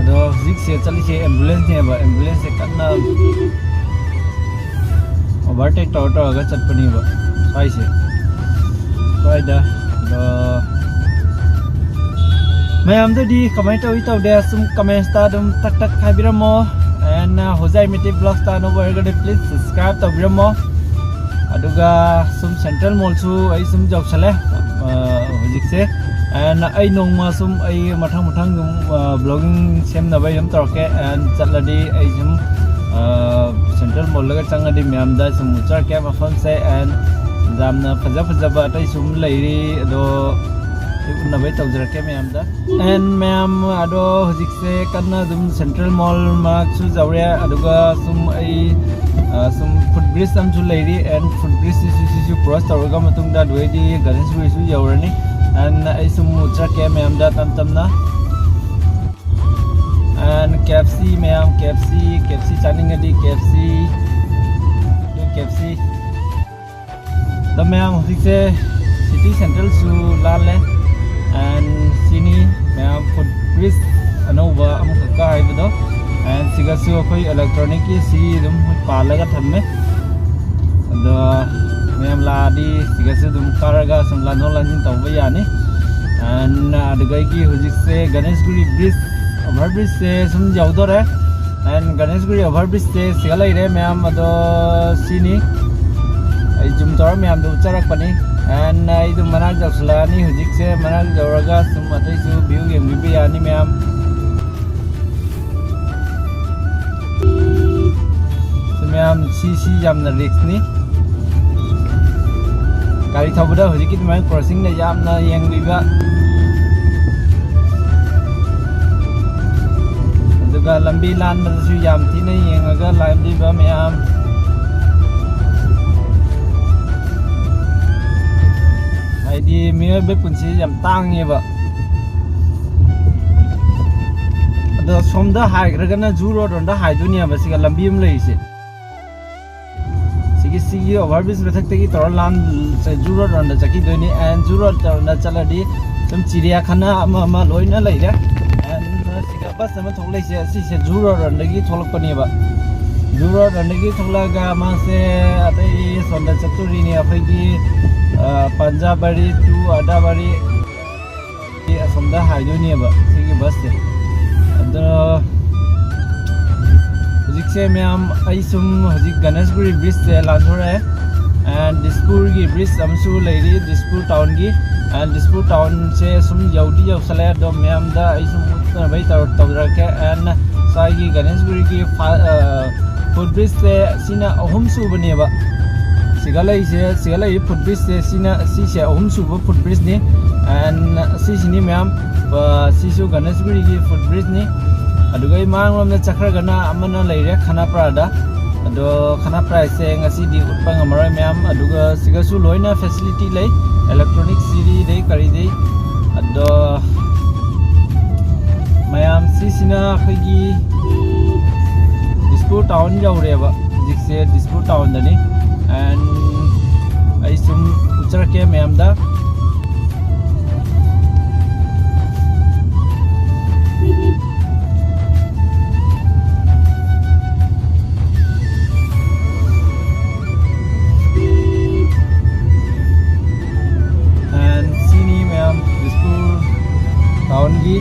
ꯑꯗꯣ ꯍꯧꯖꯤꯛꯁꯦ ꯆꯠꯂꯤꯁꯦ ambulanceꯅꯦꯕ꯫ Ambulanceꯁꯦ ꯀꯟꯅ overtake ꯇꯧꯔ ꯇꯧꯔꯒ ꯆꯠꯄꯅꯦꯕ ꯁ꯭ꯋꯥꯏꯁꯦ꯫ ꯁ꯭ꯋꯥꯏꯗ꯫ ꯑꯗꯣ ꯃꯌꯥꯝꯗꯨꯗꯤ ꯀꯃꯥꯏꯅ ꯇꯧꯏ ꯇꯧꯗꯦ, ꯁꯨꯝ commentsꯇ ꯑꯗꯨꯝ ꯇꯛ ꯇꯛ ꯍꯥꯏꯕꯤꯔꯝꯃꯣ꯫ And, uh, ꯍꯣꯖꯥꯏ ꯃꯩꯇꯩ vlogsꯇ ꯑꯅꯧꯕ ꯑꯣꯏꯔꯒꯗꯤ please subscribe ꯇꯧꯕꯤꯔꯝꯃꯣ꯫ ꯑꯗꯨꯒ ꯁꯨꯝ Central Mallꯁꯨ ꯑꯩ ꯁꯨꯝ ꯌꯧꯁꯜꯂꯦ, ꯑ, ꯍꯧꯖꯤꯛꯁꯦ꯫ And ꯑꯩ ꯅꯣꯡꯃ ꯁꯨꯝ ꯑꯩ ꯃꯊꯪ ꯃꯊꯪ ꯑꯗꯨꯝ, ꯑ, vlogging ꯁꯦꯝꯅꯕ ꯑꯩ ꯑꯗꯨꯝ ꯇꯧꯔꯛꯀꯦ꯫ And ꯆꯠꯂꯗꯤ ꯑꯩ ꯁꯨꯝ, ꯑ, Central Mallꯗꯒ ꯆꯪꯉꯗꯤ ꯃꯌꯥꯝꯗ ꯁꯨꯝ ꯎꯠꯆꯔꯛꯀꯦ ꯃꯐꯝꯁꯦ꯫ And ꯌꯥꯝꯅ ꯐꯖ ꯐꯖꯕ ꯑꯇꯩꯁꯨ ꯑꯗꯨꯝ ꯂꯩꯔꯤ, ꯑꯗꯣ ꯑꯩ ꯎꯠꯅꯕ ꯑꯩ ꯇꯧꯖꯔꯛꯀꯦ ꯃꯌꯥꯝꯗ꯫ And ꯃꯌꯥꯝ ꯑꯗꯣ ꯍꯧꯖꯤꯛꯁꯦ ꯀꯟꯅ ꯑꯗꯨꯝ Central Mall ꯃꯅꯥꯛꯁꯨ ꯌꯧꯔꯦ, ꯑꯗꯨꯒ ꯁꯨꯝ ꯑꯩ, ꯑ, ꯁꯨꯝ foot bridge ꯑꯃꯁꯨ ꯂꯩꯔꯤ꯫ And foot bridgeꯁꯤꯁꯨ, ꯁꯤꯁꯨ cross ꯇꯧꯔꯒ ꯃꯇꯨꯡꯗ ꯑꯗꯨꯗꯩꯗꯤ ꯒꯅꯦꯁꯒꯨꯔꯤꯁꯨ ꯌꯧꯔꯅꯤ꯫ And ꯑꯩ ꯁꯨꯝ ꯎꯠꯆꯔꯛꯀꯦ ꯃꯌꯥꯝꯗ ꯇꯞ ꯇꯞꯅ꯫ And KFC ꯃꯌꯥꯝ, KFC, KFC ꯆꯥꯅꯤꯡꯉꯗꯤ KFC, ꯑꯗꯨ KFC꯫ ꯑꯗꯣ ꯃꯌꯥꯝ, ꯍꯧꯖꯤꯛꯁꯦ city centreꯁꯨ ꯂꯥꯜꯂꯦ꯫ And ꯁꯤꯅꯤ ꯃꯌꯥꯝ, foot bridge ꯑꯅꯧꯕ ꯑꯃꯈꯛꯀ ꯍꯥꯏꯕꯗꯣ꯫ And ꯁꯤꯒꯁꯨ ꯑꯩꯈꯣꯏ electronicꯀꯤ ꯁꯤ ꯑꯗꯨꯝ ꯄꯥꯜꯂꯒ ꯊꯝꯃꯦ꯫ ꯑꯗꯣ ꯃꯌꯥꯝ ꯂꯥꯛꯑꯗꯤ ꯁꯤꯒꯁꯨ ꯑꯗꯨꯝ ꯀꯥꯔꯒ ꯁꯨꯝ ꯂꯥꯟꯊꯣꯛ ꯂꯥꯟꯁꯤꯟ ꯇꯧꯕ ꯌꯥꯅꯤ꯫ And ꯑꯗꯨꯗꯒꯤ ꯍꯧꯖꯤꯛꯁꯦ ꯒꯅꯦꯁꯒꯨꯔꯤ bridge, over bridgeꯁꯦ ꯁꯨꯝ ꯌꯧꯗꯣꯔꯦ꯫ And ꯒꯅꯦꯁꯒꯨꯔꯤ over bridge ꯁꯦ ꯁꯤꯒ ꯂꯩꯔꯦ ꯃꯌꯥꯝ꯫ ꯑꯗꯣ ꯁꯤꯅꯤ, ꯑꯩ zoom ꯇꯧꯔ ꯃꯌꯥꯝꯗ ꯎꯠꯆꯔꯛꯄꯅꯤ꯫ And ꯑꯩ ꯑꯗꯨꯝ ꯃꯅꯥꯛ ꯌꯧꯁꯤꯜꯂꯛꯑꯅꯤ ꯍꯧꯖꯤꯛꯁꯦ꯫ ꯃꯅꯥꯛ ꯌꯧꯔꯒ ꯁꯨꯝ ꯑꯇꯩꯁꯨ view ꯌꯦꯡꯕꯤꯕ ꯌꯥꯅꯤ ꯃꯌꯥꯝ꯫ ꯁꯤ ꯃꯌꯥꯝ, ꯁꯤ, ꯁꯤ ꯌꯥꯝꯅ risk ꯅꯤ꯫ ꯒꯥꯔꯤ ꯊꯧꯕꯗ ꯍꯧꯖꯤꯛꯀꯤ ꯑꯗꯨꯃꯥꯏꯅ crossing ꯗ ꯌꯥꯝꯅ ꯌꯦꯡꯕꯤꯕ꯫ ꯑꯗꯨꯒ ꯂꯝꯕꯤ ꯂꯥꯟꯕꯗꯁꯨ ꯌꯥꯝ ꯊꯤꯅ ꯌꯦꯡꯉꯒ ꯂꯥꯟꯕꯤꯕ ꯃꯌꯥꯝ꯫ ꯍꯥꯏꯗꯤ ꯃꯤꯑꯣꯏꯕ ꯄꯨꯟꯁꯤ ꯌꯥꯝ ꯇꯥꯡꯉꯦꯕ꯫ ꯑꯗꯣ ꯁꯣꯝꯗ ꯍꯥꯏꯈ꯭ꯔꯒꯅ ꯖꯨ ꯔꯣꯗ ꯔꯣꯝꯗ ꯍꯥꯏꯗꯣꯏꯅꯦꯕ, ꯁꯤꯒ ꯂꯝꯕꯤ ꯑꯃ ꯂꯩꯔꯤꯁꯦ꯫ ꯁꯤꯒꯤ, ꯁꯤꯒꯤ over bridge ꯃꯊꯛꯇꯒꯤ ꯇꯧꯔ ꯂꯥꯟ, ꯖꯨ ꯔꯣꯗ ꯔꯣꯝꯗ ꯆꯠꯈꯤꯗꯣꯏꯅꯤ꯫ And ꯖꯨ ꯔꯣꯗ ꯔꯣꯝꯗ ꯆꯠꯂꯗꯤ ꯁꯨꯝ ꯆꯤꯔꯤꯌꯥꯈꯥꯅꯥ ꯑꯃ ꯑꯃ ꯂꯣꯏꯅ ꯂꯩꯔꯦ꯫ And ꯁꯤꯒ bus ꯑꯃ ꯊꯣꯛꯂꯛꯏꯁꯦ, ꯑꯁꯤꯁꯦ ꯖꯨ ꯔꯣꯗ ꯔꯣꯝꯗꯒꯤ ꯊꯣꯛꯂꯛꯄꯅꯦꯕ꯫ ꯖꯨ ꯔꯣꯗ ꯔꯣꯝꯗꯒꯤ ꯊꯣꯛꯂꯛꯑꯒ ꯃꯥꯁꯦ ꯑꯇꯩ ꯁꯣꯝꯗ ꯆꯠꯇꯣꯔꯤꯅꯤ, ꯑꯩꯈꯣꯏꯒꯤ, ꯑ, ꯄꯟꯖꯥꯕꯔꯤ to ꯑꯗꯥꯕꯔꯤ꯫ ꯑꯁꯣꯝꯗ ꯍꯥꯏꯗꯣꯏꯅꯦꯕ ꯁꯤꯒꯤ bus ꯁꯦ꯫ ꯑꯗꯣ ꯍꯧꯖꯤꯛꯁꯦ ꯃꯌꯥꯝ, ꯑꯩ ꯁꯨꯝ ꯍꯧꯖꯤꯛ ꯒꯅꯦꯁꯒꯨꯔꯤ bridge ꯁꯦ ꯂꯥꯟꯊꯣꯔꯛꯑꯦ꯫ And ꯗꯤꯁꯄꯨꯔꯒꯤ bridge ꯑꯃꯁꯨ ꯂꯩꯔꯤ, ꯗꯤꯁꯄꯨꯔ town ꯒꯤ꯫ And ꯗꯤꯁꯄꯨꯔ town ꯁꯦ ꯁꯨꯝ ꯌꯧꯗꯤ ꯌꯧꯁꯜꯂꯛꯑꯦ, ꯑꯗꯣ ꯃꯌꯥꯝꯗ ꯑꯩ ꯁꯨꯝ ꯎꯠꯅꯕꯩ ꯇꯧ-, ꯇꯧꯖꯔꯛꯀꯦ꯫ And ꯉꯁꯥꯏꯒꯤ ꯒꯅꯦꯁꯒꯨꯔꯤꯒꯤ ꯐꯥ-, ꯑ, foot bridge ꯁꯦ ꯁꯤꯅ ꯑꯍꯨꯝ ꯁꯨꯕꯅꯦꯕ꯫ ꯁꯤꯒ ꯂꯩꯁꯦ, ꯁꯤꯒ ꯂꯩꯔꯤ foot bridge ꯁꯦ, ꯁꯤꯅ, ꯁꯤꯁꯦ ꯑꯍꯨꯝ ꯁꯨꯕ foot bridge ꯅꯤ꯫ And ꯁꯤꯁꯤꯅꯤ ꯃꯌꯥꯝ, ꯑ, ꯁꯤꯁꯨ ꯒꯅꯦꯁꯒꯨꯔꯤꯒꯤ foot bridge ꯅꯤ꯫ ꯑꯗꯨꯒ ꯑꯩ ꯃꯥꯡꯂꯣꯝꯗ ꯆꯠꯈ꯭ꯔꯒꯅ ꯑꯃꯅ ꯂꯩꯔꯦ ꯈꯅꯥꯄ꯭ꯔꯥꯗ꯫ ꯑꯗꯣ ꯈꯅꯥꯄ꯭ꯔꯥꯁꯦ ꯉꯁꯤꯗꯤ ꯎꯠꯄ ꯉꯝꯃꯔꯣꯏ ꯃꯌꯥꯝ꯫ ꯑꯗꯨꯒ ꯁꯤꯒꯁꯨ ꯂꯣꯏꯅ facility ꯂꯩ, electronic ꯁꯤꯔꯤꯗꯩ ꯀꯔꯤꯗꯩ꯫ ꯑꯗꯣ ꯃꯌꯥꯝ, ꯁꯤꯁꯤꯅ ꯑꯩꯈꯣꯏꯒꯤ ꯗꯤꯁꯄꯨꯔ town ꯌꯧꯔꯦꯕ꯫ ꯍꯧꯖꯤꯛꯁꯦ ꯗꯤꯁꯄꯨꯔ town ꯗꯅꯤ꯫ And ꯑꯩ ꯁꯨꯝ ꯎꯠꯆꯔꯛꯀꯦ ꯃꯌꯥꯝꯗ꯫ And ꯁꯤꯅꯤ ꯃꯌꯥꯝ, ꯗꯤꯁꯄꯨꯔ town ꯒꯤ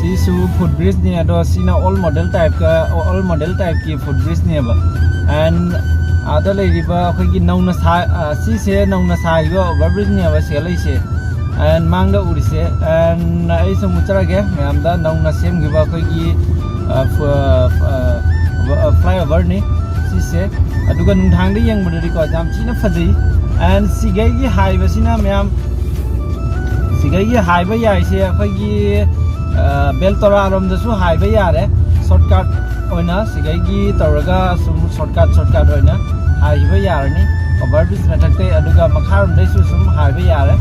ꯁꯤꯁꯨ ꯐꯨꯠ ꯕ꯭ꯔꯤꯖꯅꯤ, ꯑꯗꯣ ꯁꯤꯅ ꯑꯣꯜ ꯃꯣꯗꯦꯜ ꯇꯥꯏꯞꯀ ꯑꯣꯜ ꯃꯣꯗꯦꯜ ꯇꯥꯏꯞꯀꯤ ꯐꯨꯠ ꯕ꯭ꯔꯤꯖꯅꯦꯕ꯫ ꯑꯦꯟ ꯑꯥꯗ ꯂꯩꯔꯤꯕ ꯑꯩꯈꯣꯏꯒꯤ ꯅꯧꯅ ꯁꯥ ꯑ, ꯁꯤꯁꯦ ꯅꯧꯅ ꯁꯥꯈꯤꯕ ꯑꯣꯚꯔ ꯕ꯭ꯔꯤꯖꯅꯦꯕ ꯁꯤꯗ ꯂꯩꯁꯦ꯫ ꯑꯦꯟ ꯃꯥꯡꯗ ꯎꯔꯤꯁꯦ, ꯑꯦꯟ ꯑꯩ ꯁꯨꯝ ꯎꯠꯆꯔꯒꯦ ꯃꯌꯥꯝꯗ ꯅꯧꯅ ꯁꯦꯝꯈꯤꯕ ꯑꯩꯈꯣꯏꯒꯤ ꯐ꯭ꯂꯥꯏ ꯑꯣꯚꯔꯅꯤ ꯁꯤꯁꯦ꯫ ꯑꯗꯨꯒ ꯅꯨꯡꯗꯥꯡꯗ ꯌꯦꯡꯕꯗꯗꯤꯀꯣ ꯌꯥꯝ ꯊꯤꯅ ꯐꯖꯩ꯫ ꯑꯦꯟ ꯁꯤꯒꯩꯒꯤ ꯍꯥꯏꯕꯁꯤꯅ ꯃꯌꯥꯝ, ꯁꯤꯒꯩꯒꯤ ꯍꯥꯏꯕ ꯌꯥꯏꯁꯦ ꯑꯩꯈꯣꯏꯒꯤ ꯕꯦꯜꯇꯣꯔꯥꯔꯣꯝꯗꯁꯨ ꯍꯥꯏꯕ ꯌꯥꯔꯦ꯫ ꯁꯣꯔꯠꯀꯠ ꯑꯣꯏꯅ ꯁꯤꯒꯩꯒꯤ ꯇꯧꯔꯒ ꯁꯨꯝ ꯁꯣꯔꯠꯀꯠ ꯁꯣꯔꯠꯀꯠ ꯑꯣꯏꯅ ꯍꯥꯏꯈꯤꯕ ꯌꯥꯔꯅꯤ꯫ ꯑꯣꯚꯔ ꯕ꯭ꯔꯤꯖ ꯃꯊꯛꯇꯩ ꯑꯗꯨꯒ ꯃꯈꯥꯔꯣꯝꯗꯩꯁꯨ ꯁꯨꯝ ꯍꯥꯏꯕ ꯌꯥꯔꯦ꯫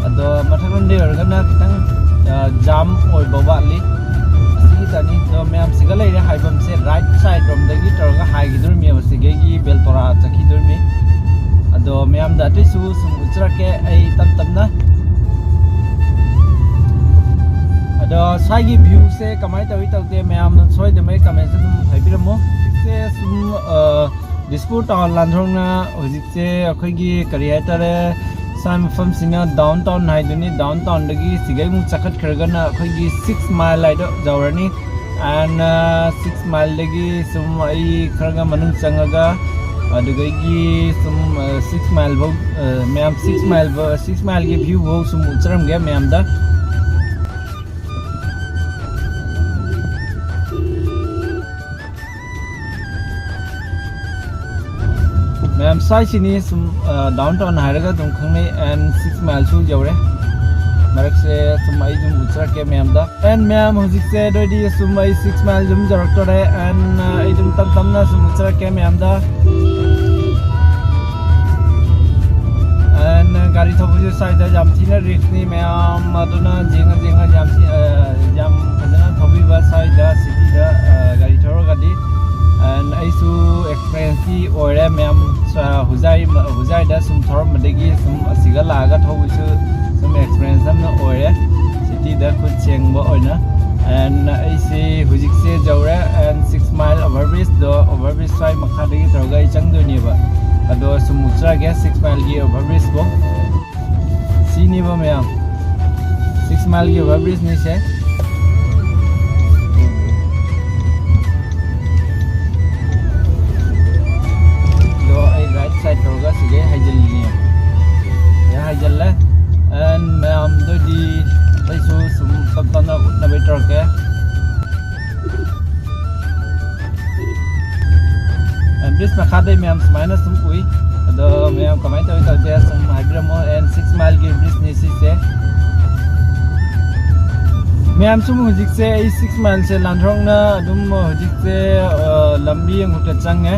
ꯑꯗꯣ ꯃꯊꯛꯂꯣꯝꯗꯩ ꯑꯣꯏꯔꯒꯅ ꯈꯤꯇꯪ ꯖꯥꯝ ꯑꯣꯏꯕ ꯋꯥꯠꯂꯤ꯫ ꯁꯤꯒꯤ ꯆꯅꯤ ꯑꯗꯣ ꯃꯌꯥꯝ ꯁꯤꯒ ꯂꯩꯔꯦ ꯍꯥꯏꯐꯝꯁꯦ ꯔꯥꯏꯠ ꯁꯥꯏꯠ ꯔꯣꯝꯗꯒꯤ ꯇꯧꯔꯒ ꯍꯥꯏꯈꯤꯗꯣꯔꯤꯃꯦꯕ ꯁꯤꯒꯩꯒꯤ ꯕꯦꯜꯇꯣꯔꯥ ꯆꯠꯈꯤꯗꯣꯔꯤꯃꯤ꯫ ꯑꯗꯣ ꯃꯌꯥꯝꯗ ꯑꯇꯩꯁꯨ ꯁꯨꯝ ꯎꯠꯆꯔꯛꯀꯦ ꯑꯩ ꯇꯞ ꯇꯞꯅ꯫ ꯑꯗꯣ ꯁ꯭ꯋꯥꯏꯒꯤ ꯚ꯭ꯌꯨꯁꯦ ꯀꯃꯥꯏꯅ ꯇꯧꯏ ꯇꯧꯗꯦ ꯃꯌꯥꯝꯅ ꯁꯣꯏꯗꯅ ꯀꯃꯦꯟꯁ ꯑꯗꯨꯝ ꯍꯥꯏꯕꯤꯔꯝꯃꯣ꯫ ꯁꯤꯁꯦ ꯁꯨꯝ ꯗꯤꯁꯄꯨꯔ ꯇꯥꯎꯟ ꯂꯥꯟꯊꯣꯛꯅ ꯍꯧꯖꯤꯛꯁꯦ ꯑꯩꯈꯣꯏꯒꯤ ꯀꯔꯤ ꯍꯥꯏꯇꯥꯔꯦ, ꯁ꯭ꯋꯥꯏ ꯃꯐꯝꯁꯤꯅ ꯗꯥꯎꯟ ꯇꯥꯎꯟ ꯍꯥꯏꯗꯨꯅꯤ꯫ ꯗꯥꯎꯟ ꯇꯥꯎꯟꯗꯒꯤ ꯁꯤꯒꯩꯃꯨꯛ ꯆꯈꯠꯈ꯭ꯔꯒꯅ ꯑꯩꯈꯣꯏꯒꯤ ꯁꯤꯛꯁ ꯃꯥꯏꯜ ꯍꯥꯏꯗꯣ ꯌꯧꯔꯅꯤ꯫ ꯑꯦꯟ ꯁꯤꯛꯁ ꯃꯥꯏꯜꯗꯒꯤ ꯁꯨꯝ ꯑꯩ ꯈꯔꯒ ꯃꯅꯨꯡ ꯆꯪꯉꯒ ꯑꯗꯨꯗꯒꯤ ꯁꯨꯝ ꯁꯤꯛꯁ ꯃꯥꯏꯜ ꯐꯧ, ꯃꯌꯥꯝ ꯁꯤꯛꯁ ꯃꯥꯏꯜ ꯐꯧ, ꯁꯤꯛꯁ ꯃꯥꯏꯜꯒꯤ ꯚ꯭ꯌꯨ ꯐꯧ ꯁꯨꯝ ꯎꯠꯆꯔꯝꯒꯦ ꯃꯌꯥꯝꯗ꯫ ꯃꯌꯥꯝ ꯁ꯭ꯋꯥꯏꯁꯤꯅꯤ ꯁꯨꯝ ꯗꯥꯎꯟ ꯇꯥꯎꯟ ꯍꯥꯏꯔꯒ ꯑꯗꯨꯝ ꯈꯪꯅꯩ꯫ ꯑꯦꯟ ꯁꯤꯛꯁ ꯃꯥꯏꯜꯁꯨ ꯌꯧꯔꯦ꯫ ꯃꯔꯛꯁꯦ ꯁꯨꯝ ꯑꯩ ꯑꯗꯨꯝ ꯎꯠꯆꯔꯛꯀꯦ ꯃꯌꯥꯝꯗ꯫ ꯑꯦꯟ ꯃꯌꯥꯝ ꯍꯧꯖꯤꯛꯁꯦ ꯑꯗꯨꯑꯣꯏꯗꯤ ꯁꯨꯝ ꯑꯩ ꯁꯤꯛꯁ ꯃꯥꯏꯜ ꯑꯗꯨꯝ ꯌꯧꯔꯛꯇꯣꯔꯦ꯫ ꯑꯦꯟ ꯑꯩ ꯑꯗꯨꯝ ꯇꯞ ꯇꯞꯅ ꯁꯨꯝ ꯎꯠꯆꯔꯛꯀꯦ ꯃꯌꯥꯝꯗ꯫ ꯑꯦꯟ ꯒꯥꯔꯤ ꯊꯧꯕꯁꯦ ꯁ꯭ꯋꯥꯏꯗ ꯌꯥꯝ ꯊꯤꯅ ꯔꯤꯛꯁꯅꯤ ꯃꯌꯥꯝ, ꯑꯗꯨꯅ ꯌꯦꯡꯉ ꯌꯦꯡꯉ ꯌꯥꯝ ꯊꯤ-, ꯑ, ꯌꯥꯝ ꯐꯖꯅ ꯊꯧꯕꯤꯕ ꯁ꯭ꯋꯥꯏꯗ ꯁꯤꯇꯤꯗ, ꯑ, ꯒꯥꯔꯤ ꯊꯧꯔꯒꯗꯤ꯫ ꯑꯦꯟ ꯑꯩꯁꯨ ꯑꯦꯛꯁꯄꯤꯔꯤꯌꯦꯟꯁꯇꯤ ꯑꯣꯏꯔꯦ ꯃꯌꯥꯝ, ꯑ, ꯍꯨꯖꯥꯏ ꯍꯨꯖꯥꯏꯗ ꯁꯨꯝ ꯊꯧꯔꯝꯕꯗꯒꯤ ꯁꯨꯝ ꯑꯁꯤꯒ ꯂꯥꯛꯑꯒ ꯊꯧꯕꯁꯨ ꯁꯨꯝ ꯑꯦꯛꯁꯄꯤꯔꯤꯌꯦꯟꯁ ꯑꯃ ꯑꯣꯏꯔꯦ ꯁꯤꯇꯤꯗ ꯈꯨꯠ ꯁꯦꯡꯕ ꯑꯣꯏꯅ꯫ ꯑꯦꯟ ꯑꯩꯁꯦ ꯍꯧꯖꯤꯛꯁꯦ ꯌꯧꯔꯦ ꯑꯦꯟ ꯁꯤꯛꯁ ꯃꯥꯏꯜ ꯑꯣꯚꯔ ꯕ꯭ꯔꯤꯖꯇꯣ, ꯑꯣꯚꯔ ꯕ꯭ꯔꯤꯖ ꯁ꯭ꯋꯥꯏ ꯃꯈꯥꯗꯒꯤ ꯇꯧꯔꯒ ꯑꯩ ꯆꯪꯗꯣꯏꯅꯦꯕ꯫ ꯑꯗꯣ ꯁꯨꯝ ꯎꯠꯆꯔꯒꯦ ꯁꯤꯛꯁ ꯃꯥꯏꯜꯒꯤ ꯑꯣꯚꯔ ꯕ꯭ꯔꯤꯖꯄꯨ꯫ ꯁꯤꯅꯦꯕ ꯃꯌꯥꯝ, ꯁꯤꯛꯁ ꯃꯥꯏꯜꯒꯤ ꯑꯣꯚꯔ ꯕ꯭ꯔꯤꯖꯅꯤꯁꯦ꯫ ꯁꯥꯏꯠ ꯇꯧꯔꯒ ꯁꯤꯒꯩ ꯍꯥꯏꯖꯤꯜꯂꯤꯅꯦ꯫ ꯁꯤꯒꯩ ꯍꯥꯏꯖꯤꯜꯂꯦ꯫ And ꯃꯌꯥꯝꯗꯨꯗꯤ ꯑꯩꯁꯨ ꯁꯨꯝ ꯇꯞ ꯇꯞꯅ ꯎꯠꯅꯕꯩ ꯇꯧꯔꯛꯀꯦ꯫ And bridge ꯃꯈꯥꯗꯩ ꯃꯌꯥꯝ ꯁꯨꯃꯥꯏꯅ ꯁꯨꯝ ꯎꯏ꯫ ꯑꯗꯣ ꯃꯌꯥꯝ ꯀꯃꯥꯏꯅ ꯇꯧꯋꯤ ꯇꯧꯗꯦ ꯁꯨꯝ ꯍꯥꯏꯕꯤꯔꯝꯃꯣ꯫ And six mile ꯒꯤ bridge ꯅꯤ ꯁꯤꯁꯦ꯫ ꯃꯌꯥꯝ ꯁꯨꯝ ꯍꯧꯖꯤꯛꯁꯦ ꯑꯩ six mile ꯁꯦ ꯂꯥꯟꯊꯣꯔꯛꯅ ꯑꯗꯨꯝ ꯍꯧꯖꯤꯛꯁꯦ, ꯑ, ꯂꯝꯕꯤ ꯑꯃꯈꯛꯇ ꯆꯪꯉꯦ꯫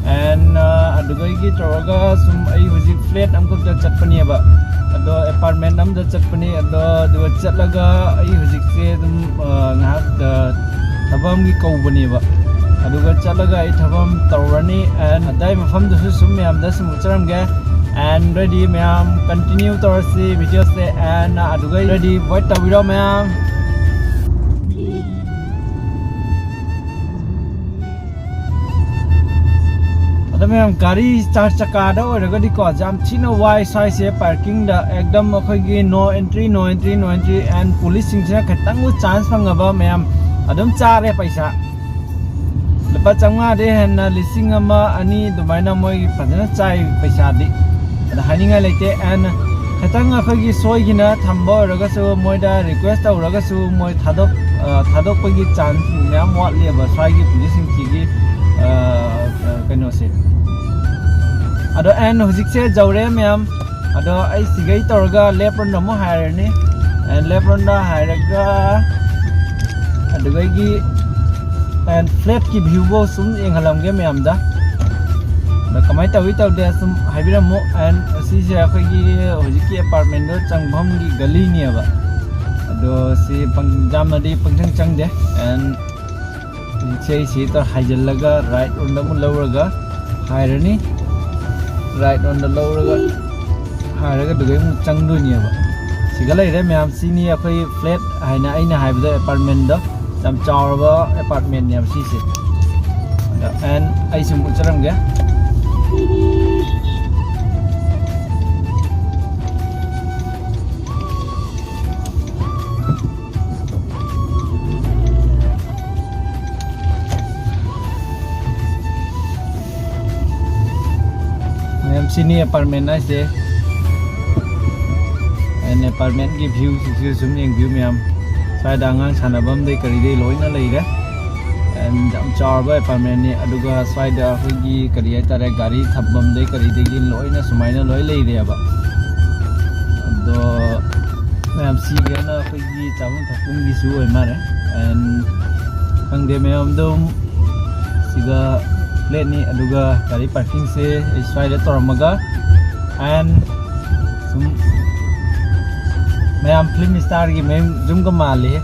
And, ꯑ, ꯑꯗꯨꯗꯒꯤ ꯇꯧꯔꯒ ꯁꯨꯝ ꯑꯩ ꯍꯧꯖꯤꯛ flat ꯑꯃꯈꯛꯇ ꯆꯠꯄꯅꯦꯕ꯫ ꯑꯗꯣ apartment ꯑꯃꯗ ꯆꯠꯄꯅꯤ꯫ ꯑꯗꯣ ꯑꯗꯨꯒ ꯆꯠꯂꯒ ꯑꯩ ꯍꯧꯖꯤꯛꯁꯦ ꯑꯗꯨꯝ, ꯑ, ꯉꯥꯏꯍꯥꯛ, ꯑ, ꯊꯕꯛ ꯑꯃꯒꯤ ꯀꯧꯕꯅꯦꯕ꯫ ꯑꯗꯨꯒ ꯆꯠꯂꯒ ꯑꯩ ꯊꯕꯛ ꯑꯃ ꯇꯧꯔꯅꯤ꯫ And ꯑꯗꯥꯏ ꯃꯐꯝꯗꯨꯁꯨ ꯁꯨꯝ ꯃꯌꯥꯝꯗ ꯁꯨꯝ ꯎꯠꯆꯔꯝꯒꯦ꯫ And ready ꯃꯌꯥꯝ continue ꯇꯧꯔꯁꯤ video ꯁꯦ꯫ And ꯑꯗꯨꯒ ready wait ꯇꯧꯕꯤꯔꯣ ꯃꯌꯥꯝ꯫ ꯑꯗꯣ ꯃꯌꯥꯝ, ꯒꯥꯔꯤ ꯆꯥꯔ ꯆꯀꯥꯗ ꯑꯣꯏꯔꯒꯗꯤꯀꯣ, ꯌꯥꯝ ꯊꯤꯅ ꯋꯥꯏ ꯁ꯭ꯋꯥꯏꯁꯦ꯫ Parking ꯗ ꯑꯦꯛꯗꯝ ꯑꯩꯈꯣꯏꯒꯤ no entry, no entry, no entry꯫ And ꯄꯨꯂꯤꯁꯁꯤꯡꯁꯤꯅ ꯈꯤꯇꯪꯕꯨ chance ꯐꯪꯉꯕ ꯃꯌꯥꯝ, ꯑꯗꯨꯝ ꯆꯥꯔꯦ ꯄꯩꯁꯥ꯫ ꯂꯨꯄꯥ ꯆꯥꯝꯃꯉꯥꯗꯩ ꯍꯦꯟꯅ, ꯂꯤꯁꯤꯡ ꯑꯃ, ꯑꯅꯤ ꯑꯗꯨꯃꯥꯏꯅ ꯃꯣꯏꯒꯤ ꯐꯖꯅ ꯆꯥꯏ ꯄꯩꯁꯥꯗꯤ꯫ ꯑꯗ ꯍꯥꯏꯅꯤꯡꯉꯥꯏ ꯂꯩꯇꯦ꯫ And ꯈꯤꯇꯪ ꯑꯩꯈꯣꯏꯒꯤ ꯁꯣꯏꯈꯤꯅ ꯊꯝꯕ ꯑꯣꯏꯔꯒꯁꯨ, ꯃꯣꯏꯗ request ꯇꯧꯔꯒꯁꯨ ꯃꯣꯏ ꯊꯥꯗꯣꯛ-, ꯑ, ꯊꯥꯗꯣꯛꯄꯒꯤ chance ꯃꯌꯥꯝ ꯋꯥꯠꯂꯦꯕ ꯁ꯭ꯋꯥꯏꯒꯤ ꯄꯨꯂꯤꯁꯁꯤꯡꯁꯤꯒꯤ, ꯑ, ꯑ, ꯀꯩꯅꯣꯁꯦ꯫ ꯑꯗꯣ and ꯍꯧꯖꯤꯛꯁꯦ ꯌꯧꯔꯦ ꯃꯌꯥꯝ꯫ ꯑꯗꯣ ꯑꯩ ꯁꯤꯒꯩ ꯇꯧꯔꯒ left ꯔꯣꯝꯗ ꯑꯃꯨꯛ ꯍꯥꯏꯔꯅꯤ꯫ And left ꯔꯣꯝꯗ ꯍꯥꯏꯔꯒ ꯑꯗꯨꯗꯒꯤ and flat ꯀꯤ view ꯐꯧ ꯁꯨꯝ ꯌꯦꯡꯍꯜꯂꯝꯒꯦ ꯃꯌꯥꯝꯗ꯫ ꯑꯗ ꯀꯃꯥꯏꯅ ꯇꯧꯏ ꯇꯧꯗꯦ ꯁꯨꯝ ꯍꯥꯏꯕꯤꯔꯝꯃꯨ꯫ And ꯁꯤꯁꯦ ꯑꯩꯈꯣꯏꯒꯤ ꯍꯧꯖꯤꯛꯀꯤ apartment ꯗꯣ ꯆꯪꯐꯝꯒꯤ ꯒꯂꯤꯅꯦꯕ꯫ ꯑꯗꯣ ꯁꯤ ꯄꯪ-, ꯌꯥꯝꯅꯗꯤ ꯄꯪꯆꯪ ꯆꯪꯗꯦ꯫ And ꯁꯤ ꯑꯩ ꯁꯤ ꯇꯧꯔ ꯍꯥꯏꯖꯤꯜꯂꯒ right ꯔꯣꯝꯗ ꯑꯃꯨꯛ ꯂꯧꯔꯒ ꯍꯥꯏꯔꯅꯤ꯫ Right ꯔꯣꯝꯗ ꯂꯧꯔꯒ ꯍꯥꯏꯔꯒ ꯑꯗꯨꯗꯩ ꯑꯃꯨꯛ ꯆꯪꯗꯣꯏꯅꯦꯕ꯫ ꯁꯤꯒ ꯂꯩꯔꯦ ꯃꯌꯥꯝ, ꯁꯤꯅꯤ ꯑꯩꯈꯣꯏ flat ꯍꯥꯏꯅ ꯑꯩꯅ ꯍꯥꯏꯕꯗꯣ, apartment ꯗꯣ꯫ ꯌꯥꯝ ꯆꯥꯎꯔꯕ apartment ꯅꯦꯕ ꯁꯤꯁꯦ꯫ ꯑꯗ and ꯑꯩ ꯁꯨꯝ ꯎꯠꯆꯔꯝꯒꯦ꯫ ꯁꯤꯅꯤ apartment ꯍꯥꯏꯁꯦ꯫ And apartmentꯀꯤ viewꯁꯤꯁꯨ ꯁꯨꯝ ꯌꯦꯡꯕꯤꯌꯨ ꯃꯌꯥꯝ꯫ ꯁ꯭ꯋꯥꯏꯗ ꯑꯉꯥꯡ ꯁꯥꯟꯅꯐꯝꯗꯩ ꯀꯔꯤꯗꯩ ꯂꯣꯏꯅ ꯂꯩꯔꯦ꯫ And ꯌꯥꯝ ꯆꯥꯎꯔꯕ apartmentꯅꯤ꯫ ꯑꯗꯨꯒ ꯁ꯭ꯋꯥꯏꯗ ꯑꯩꯈꯣꯏꯒꯤ ꯀꯔꯤ ꯍꯥꯏꯇꯥꯔꯦ, ꯒꯥꯔꯤ ꯊꯝꯐꯝꯗꯩ ꯀꯔꯤꯗꯒꯤ ꯂꯣꯏꯅ ꯁꯨꯃꯥꯏꯅ ꯂꯣꯏ ꯂꯩꯔꯦꯕ꯫ ꯑꯗꯣ ꯃꯌꯥꯝ ꯁꯤꯒꯤꯅ ꯑꯩꯈꯣꯏꯒꯤ ꯆꯥꯐꯝ ꯊꯛꯐꯝꯒꯤꯁꯨ ꯑꯣꯏ ꯃꯥꯜꯂꯦ꯫ And ꯈꯪꯗꯦ ꯃꯌꯥꯝ, ꯑꯗꯨꯝ ꯁꯤꯒ flatꯅꯤ꯫ ꯑꯗꯨꯒ ꯒꯥꯔꯤ parkingꯁꯦ ꯑꯩ ꯁ꯭ꯋꯥꯏꯗ ꯇꯧꯔꯝꯃꯒ, and ꯁꯨꯝ ꯃꯌꯥꯝ film starꯒꯤ ꯃꯌꯨꯝ ꯌꯨꯝꯒ ꯃꯥꯜꯂꯤ꯫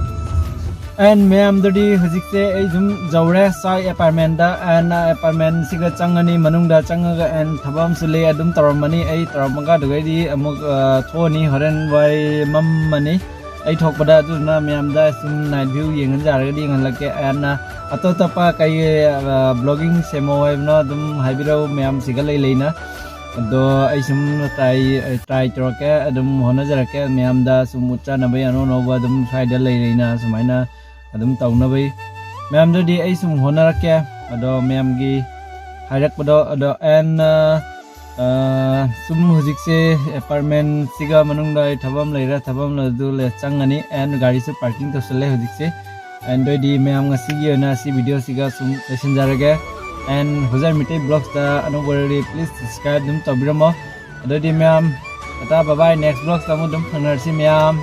And ꯃꯌꯥꯝꯗꯨꯗꯤ ꯍꯧꯖꯤꯛꯁꯦ ꯑꯩ ꯁꯨꯝ ꯌꯧꯔꯦ ꯁ꯭ꯋꯥꯏ apartmentꯇ꯫ And apartmentꯁꯤꯒ ꯆꯪꯉꯅꯤ, ꯃꯅꯨꯡꯗ ꯆꯪꯉꯒ and ꯊꯕꯛ ꯑꯃꯁꯨ ꯂꯩ, ꯑꯗꯨꯝ ꯇꯧꯔꯝꯃꯅꯤ꯫ ꯑꯩ ꯇꯧꯔꯝꯃꯒ ꯑꯗꯨꯒꯩꯗꯤ ꯑꯃꯨꯛ, ꯑ, ꯊꯣꯛꯑꯅꯤ꯫ ꯍꯣꯔꯦꯟ ꯋꯥꯏ ꯃꯝꯃꯅꯤ ꯑꯩ ꯊꯣꯛꯄꯗ꯫ ꯑꯗꯨꯗꯨꯅ ꯃꯌꯥꯝꯗ ꯁꯨꯝ night view ꯌꯦꯡꯍꯟꯖꯔꯒꯗꯤ ꯌꯦꯡꯍꯜꯂꯛꯀꯦ꯫ And ꯑꯇꯣꯞ ꯑꯇꯣꯞꯄ ꯀꯩ, ꯑ, vlogging ꯁꯦꯝꯃꯣ ꯍꯥꯏꯕꯅꯣ ꯑꯗꯨꯝ ꯍꯥꯏꯕꯤꯔꯛꯎ ꯃꯌꯥꯝ, ꯁꯤꯒ ꯂꯩ ꯂꯩꯅ꯫ ꯑꯗꯣ ꯑꯩ ꯁꯨꯝ try, try ꯇꯧꯔꯛꯀꯦ, ꯑꯗꯨꯝ ꯍꯣꯠꯅꯖꯔꯛꯀꯦ꯫ ꯃꯌꯥꯝꯗ ꯁꯨꯝ ꯎꯠꯆꯅꯕ ꯑꯅꯧ ꯑꯅꯧꯕ ꯑꯗꯨꯝ ꯁ꯭ꯋꯥꯏꯗ ꯂꯩ ꯂꯩꯅ ꯁꯨꯃꯥꯏꯅ ꯑꯗꯨꯝ ꯇꯧꯅꯕꯩ꯫ ꯃꯌꯥꯝꯗꯗꯤ ꯑꯩ ꯁꯨꯝ ꯍꯣꯠꯅꯔꯛꯀꯦ꯫ ꯑꯗꯣ ꯃꯌꯥꯝꯒꯤ ꯍꯥꯏꯔꯛꯄꯗꯣ, ꯑꯗꯣ and, ꯑ, ꯑ, ꯁꯨꯝ ꯍꯧꯖꯤꯛꯁꯦ apartmentꯁꯤꯒ ꯃꯅꯨꯡꯗ ꯑꯩ ꯊꯕꯛ ꯑꯃ ꯂꯩꯔꯦ, ꯊꯕꯛ ꯑꯃ ꯑꯗꯨ ꯂꯩ ꯆꯪꯉꯅꯤ꯫ And ꯒꯥꯔꯤꯁꯨ parking ꯇꯧꯁꯜꯂꯦ ꯍꯧꯖꯤꯛꯁꯦ꯫ And ꯑꯗꯨꯑꯣꯏꯗꯤ ꯃꯌꯥꯝ ꯉꯁꯤꯒꯤ ꯑꯣꯏꯅ ꯁꯤ videoꯁꯤꯒ ꯁꯨꯝ ꯂꯣꯏꯁꯤꯟꯖꯔꯒꯦ꯫ And ꯍꯣꯖꯥꯏ ꯃꯤꯇꯩ vlogsꯇ ꯑꯅꯧꯕ ꯑꯣꯏꯔꯗꯤ please subscribe ꯑꯗꯨꯝ ꯇꯧꯕꯤꯔꯝꯃꯣ꯫ ꯑꯗꯨꯑꯣꯏꯗꯤ ꯃꯌꯥꯝ, ꯇꯥꯇꯥ bye bye, next vlogsꯇ ꯑꯃꯨꯛ ꯑꯗꯨꯝ ꯐꯪꯅꯔꯁꯤ ꯃꯌꯥꯝ꯫